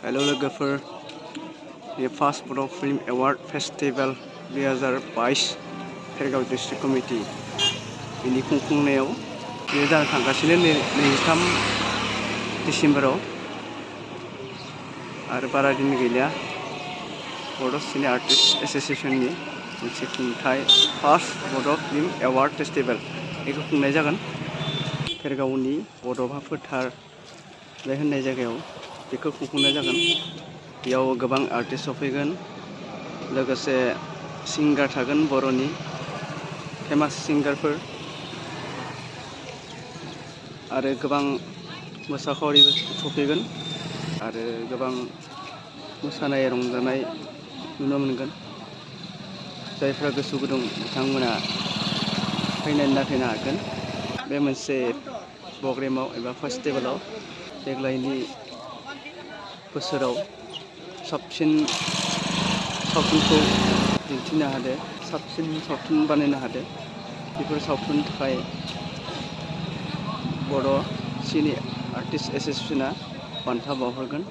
Hello लोगोफोर बे first Bodo' film award festival 2022 फेरगाव डिस्ट्रिक्ट कमिटि बिनि खुंफुंनायाव बे जानो थांगासिनो 23 डिसेम्बराव आरो बारा दिन गैलिया बड' सिने आर्टिस्ट एस'सिएशननि मोनसे खुंथाय first Bodo' film award festival बेखौ खुंनाय जागोन फेरगावनि बड'फा फोथार बे होननाय जायगायाव बेखौ खुंफुंनाय जागोन। बेयाव गोबां आर्टिस्ट सफैगोन लोगोसे सिंगार थागोन बर'नि फेमास सिंगारफोर आरो गोबां मोसाखावरिबो सफैगोन आरो गोबां मोसानाय रंजानाय नुनो मोनगोन। जायफ्रा गोसो गुदुं बिथांमोना फैनानै नायफैनो हागोन। बे मोनसे प्रग्रामाव एबा फेस्टिभेलाव देग्लायनि बोसोराव साबसिन सावथुनखौ दिन्थिनो हादों, साबसिन सावथुन बानायनो हादों। बेफोर सावथुननि थाखाय बड' सिने आर्टिस्ट एस'सिएशना बान्था बावहरगोन।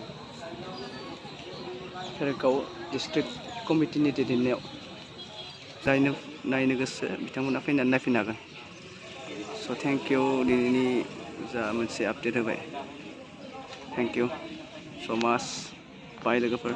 फेरगाव डिस्ट्रिक्ट कमिटिनि दैदेननायाव जायनो नायनो गोसो बिथांमोना फैनानै नायफैनो हागोन। स' थेंक इउ दिनैनि जा मोनसे आपडेट होबाय। थेंक इउ स' माच बाय लोगोफोर।